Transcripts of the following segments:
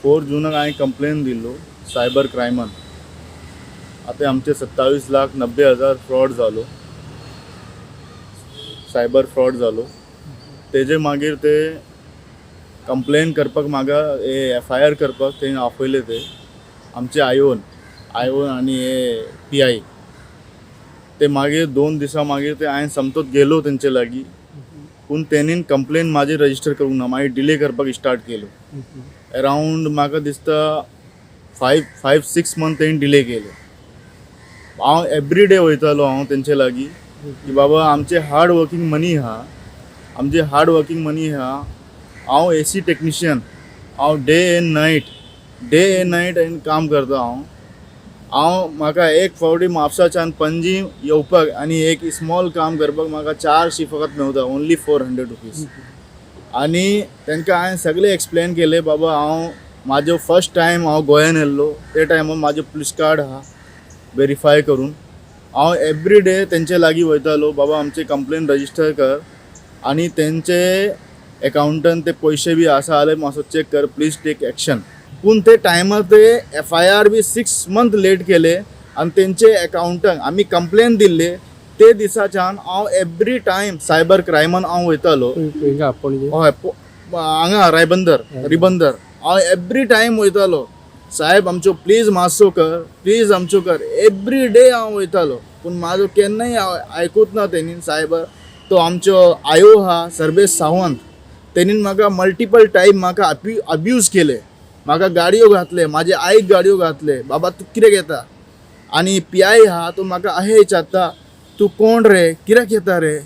4 जूनाक हांवें कंप्लेन दिल्लो सायबर क्रायमान. आतां आमचे 27,90,000 फ्रॉड जालो, सायबर फ्रॉड जालो. तेजे मागीर ते कंप्लेन करपाक म्हाका एफआयआर करपाक तेणी आपयले ते आमचे आयोन आनी हे पीआय. ते मागीर 2 दिसां मागीर ते हांवें समतोच गेलो तेंचे लागीं, पूण तेणीन कंप्लेन म्हाजी रजिस्टर करूंक ना. मागीर डिले करपाक स्टार्ट केलो. अरावंड म्हाका दिसता 5 5 6 मंथ तेणी डिले केले. हांव एवरी डे वयतालो हांव तेंचे लागीं की बाबा, आमचे हार्ड वर्कींग मनी आहा, आमचे हार्ड वर्कींग मनी आहा. हांव एसी टेक्निशियन. हांव day and night, day and night काम करता हांव. हांव म्हाका एक फावटी म्हापसाच्यान पणजी येवपाक आनी एक स्मॉल काम करपाक म्हाका 400 फकत मेवता, ओन्ली 400 रुपीज. आनी तांकां हांवें सगळें एक्सप्लेन केलें, बाबा, हांव म्हाजो फर्स्ट टायम हांव गोंयान येयल्लो ते टायमार म्हाजें पुलीस कार्ड आहा वेरीफाय करून. हांव एवरी डे तेंचे लागीं वयतालो, बाबा, आमचे कंप्लेन रजिस्टर कर आनी तेंचे एकावंटान ते पयशे बी आसा जाल्यार मातसो चॅक कर, प्लीज टेक एक्शन. पूण ते टायमार ते एफआयआर बी 6 मंथ लेट केले आनी तेंचे एकावंटाक आमी कंप्लेन दिल्ले ते दिसाच्यान हांव एवरी टायम सायबर क्रायमान हांव वयतालो. हिंगा पणजे? हय, हांगा रायबंदर, रिबंदर हांव एवरी टायम वयतालो. साहेब, आमच्यो प्लीज मातसो कर, प्लीज आमच्यो कर. एवरी डे हांव वयतालो, पूण म्हाजो केन्नाय आयकूच ना तेणी. सायबर तो आमचो आयो आहा सर्वेश सावंत, तेणीन म्हाका मल्टिपल टायम म्हाका अब्यूज केले, म्हाका गाडयो घातले, म्हाजे आईक गाडयो घातले, बाबा तूं कित्याक येता? आनी पीआय आहा तो म्हाका अशें विचारता, तूं कोण रे, कित्याक येता रे?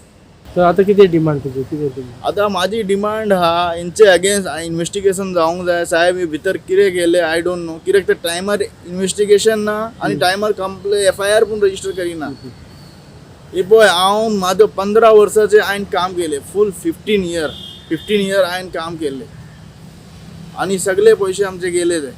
तर आतां कितें डिमांड तुजी, कितें डिमांड? आतां म्हाजी डिमांड आहा, हेंचे अगेन्स्ट इन्वेस्टिगेशन जावंक जाय. साहेब, हे भितर कितें केलें I don't know, कित्याक ते टायमार इन्वेस्टिगेशन ना आनी टायमार एफआयआर पूण रजिस्टर करिना. हे पळय, हांव म्हाजो 15 वर्साचें हांवें काम केलें, फूल 15 इयर, 15 इयर हांवें काम केल्लें आनी सगळे पयशे आमचे गेले ते.